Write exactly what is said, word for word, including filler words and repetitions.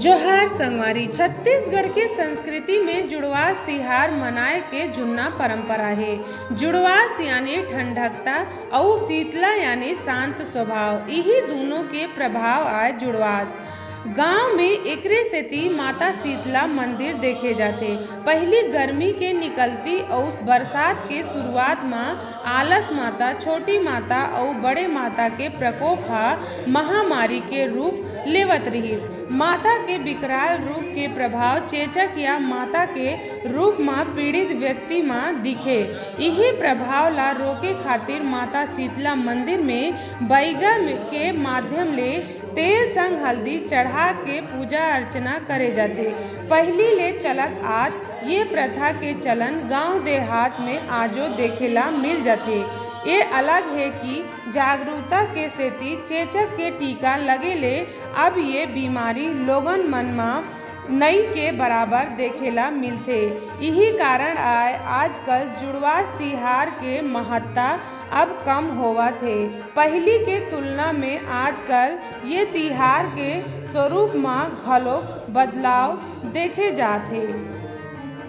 जोहार संगवारी, छत्तीसगढ़ के संस्कृति में जुड़वास तिहार मनाए के जुन्ना परंपरा हे। जुड़वास यानी ठंडकता अउ शीतला यानी शांत स्वभाव, इही दूनों के प्रभाव आय जुड़वास। गांव में एकरे सेती माता शीतला मंदिर देखे जाथे। पहिली गर्मी के निकलती अउ बरसात के शुरुआत म आलस माता, छोटी माता अउ बड़े माता के प्रकोप ह महामारी के रूप लेवत रिहिस। माता के विकराल रूप के प्रभाव चेचक या माता के रूप म पीड़ित व्यक्ति म दिखे। इही प्रभाव ला रोके खातिर माता शीतला मंदिर में बैगा में, के माध्यम ले तेल संग हल्दी चढ़ा के पूजा अर्चना करे जाथे। पहिली ले चलत आत ये प्रथा के चलन गांव देहात में आजो देखे ला मिल जाथे। ये अलग हे कि जागरूकता के सेती चेचक के टीका लगे ले अब ये बीमारी लोगन मन म नई के बराबर देखे ला मिलथे। इही कारण आय आजकल जुड़वास तिहार के महत्ता अब कम होवत हे। पहिली के तुलना में आजकल ये तिहार के स्वरूप म घलोक बदलाव देखे जात हे।